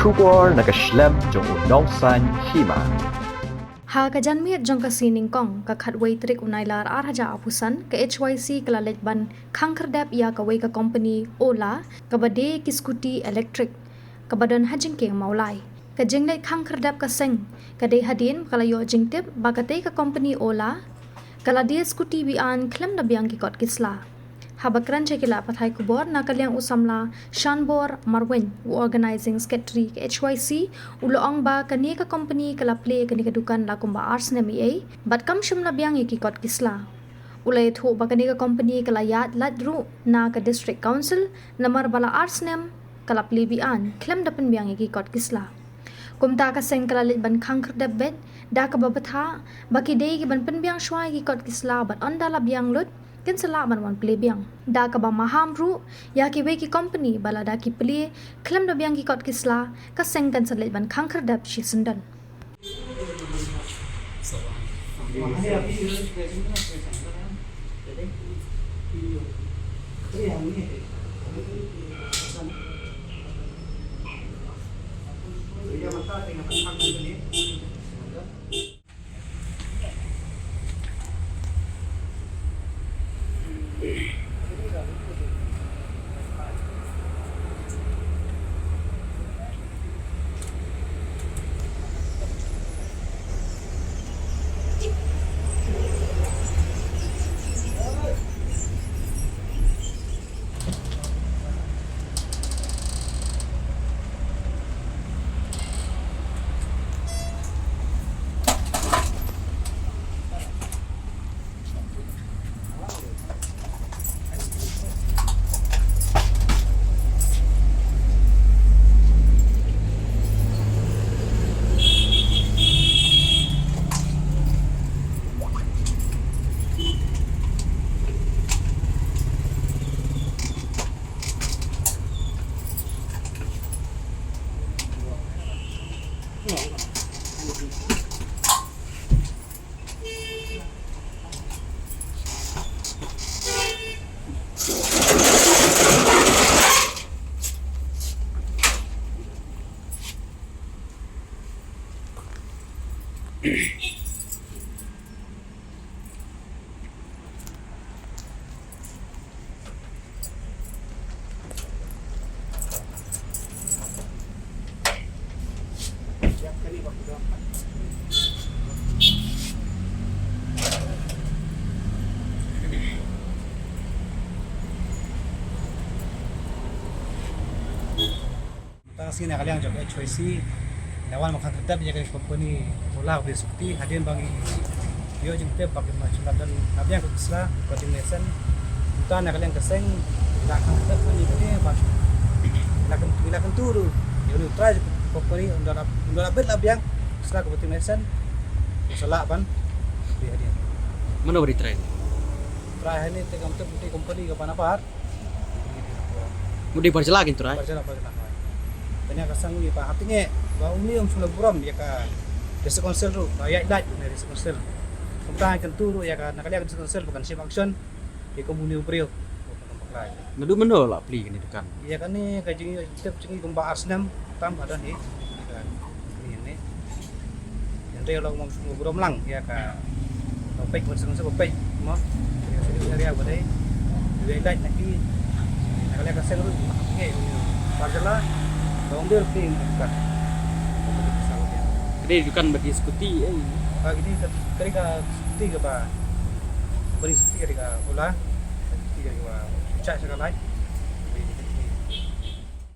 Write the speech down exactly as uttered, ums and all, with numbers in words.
Khubor na ka shlem jong u Nongsaiñ Hima. Ha ka janmiet jong ka sngi Nyngkong, ka khatwei tarik u Nailar ar hajar arphew san, ka H Y C ka la leit ban khang khyrdep ïa kawei ka kompani Ola, kaba die ki skuti elektrik, kaba don ha jingkieng Mawlai. Ka jingleit khang khyrdep ka seng ka dei hadien ka la ïoh jingtip ba katei ka kompani Ola ka la die skuti biang khlem da biang ki kot ki sla. Haba kren sha ki lad pathai khubor na ka liang u samla Shanbor Marwein, u Organizing Secretary ka H Y C, u la ong ba kane ka kompani ka la plie kane ka dukan la kumba ar snem eiei bad kam shym la biang ïa ki kot ki sla. U la ïathuh ba kane ka kompani ka la ïaid lait ruh na ka District Council namar ba la ar snem ka la plie biang khlem da pynbiang ïa ki kot ki sla. Kumta ka seng ka la leit ban khang khyrdep beit da kaba bthah ba ki dei ki ban pynbiang shuwa ïa ki kot ki sla bad ynda la biang lut kin sa lah ban wan plie biang. Da kaba maham ruh ïa kiwei ki kompani ba lada ki plie khlem da biang ki kot ki sla, ka seng kan sa leit ban khang khyrdep shisyndon. Tang sien na ka liang jong H Y C, na wan ma khang khyrdep ïa ka kompani Ola kaba die skuti, hadien ba ngi ïoh jingtip ba ki ma chuna don na biang ka sla, ka ding lesen. Tang na ka liang ka seng, la khang khyrdep ïa kane ba la kan, la kan tu ruh ïa u trai jong ka kompani, ynda la, ynda la bit la biang sla ka ding lesen, sa lah ban die hadien. Mano ba die trai? Trai hangne te kam te kompani kaba na bar. Mut dei bar jylla kin trai? Bar jylla, bar jylla, hooid. Kane ka seng uni ba hap tyngeh ba uni um sngewburom ïa ka District Council ruh, ba ïaid lait uni District Council. Kumta kan tu ruh ïa ka na ka liang ka District Council ba kan shim action ïa kum uni u briew. Naduh mynno la plie kane dukan? Ïa kane ka jingtip jong ngi kumba ar snem tam ba don hi. Ka ni ni. Hynrei la kum sngewburom lang ïa ka, ka peit, wan sngewsih ka peit mo. Ïa sini area ba dei. Ïa lait na ki, na ka liang ka seng ruh ngi bar jylla. Ka ong dei phi ka. Ka dei dukan ba die skuti, eh. Ka dei ka, ka dei ka skuti kaba, ba die skuti ka dei ka Ola. Skuti ka dei kaba pynshah sha ka lait.